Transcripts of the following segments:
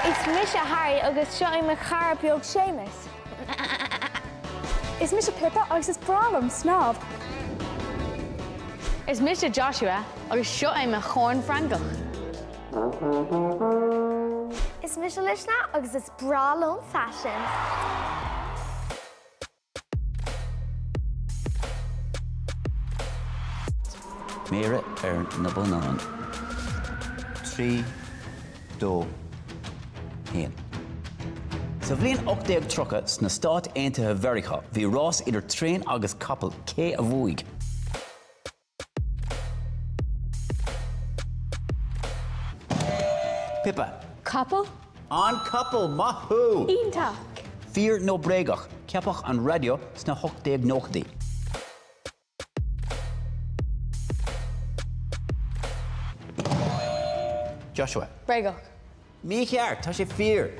Is mise Harry agus seo é mo chara beag Séamus. Is mise Pippa agus is breá liom snámh. Is mise Joshua agus seo é mo chorn Francach. Is mise Luisne agus is breá liom faisean. Méara ar na bonnáin. 3, 2, 1. Sa bhliain 1830 sna Stáit Aontaithe Mheiriceá bhí rás idir traein agus capall, cé a bhuaigh? Pippa. Capall? An capall, maith thú! Iontach! Fíor nó bréagach, ceapadh an raidió sna 1890idí. Joshua. Bréagach. Mícheart, tá sé fíor.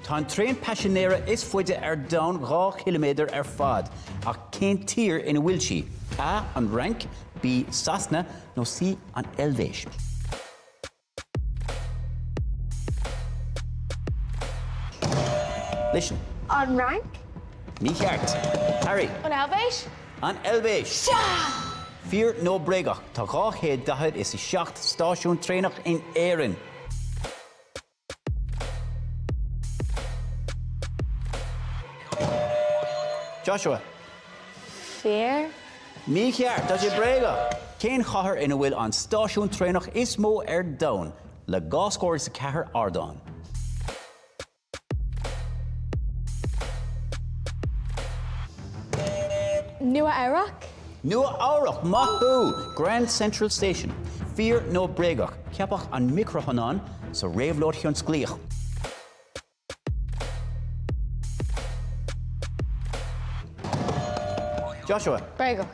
Tá an traein paisinéara is faide ar domhan 2 chiliméadar ar fad, ach cén tír ina bhfuil sí? A, An Fhrainc, B, Sasana nó C, An Eilvéis? Luisne. An Fhrainc? Mícheart. Harry. An Eilvéis? An Eilvéis! Sea! Fíor nó bréagach, tá 247 stáisiún traenach in Éirinn. Joshua. Fíor. Mícheart, tá sé bréagach! Cén chathair ina bhfuil an stáisiún traenach is mó ar domhan, le dhá scór is a ceathair ardán? Nua Eabhrac? Nua Eabhrac, maith thú! Grand Central Station. Fíor nó bréagach, ceapadh an micreathonnán sa réabhlóid thionsclaíoch. Joshua. Bréagach.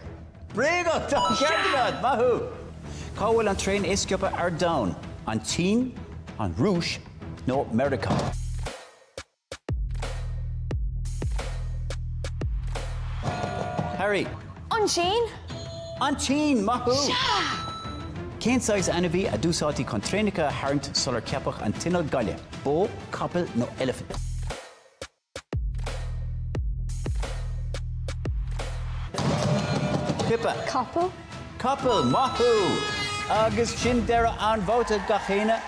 Bréagach! Tá an ceart agat! Maith thú! Cá bhfuil an traein is sciobtha ar domhan? An tSín? An Rúis? Nó Meiriceá? Harry. An tSín? An tSín! Maith thú! Sea! Cén saghas ainmhí a d'úsáidtí chun traenacha a tharraingt sular ceapadh an t-inneall gaile? Bó, capall nó eilifint? Pippa. Capall. Capall, maith thú! Agus sin deireadh an bhabhta gach éinne.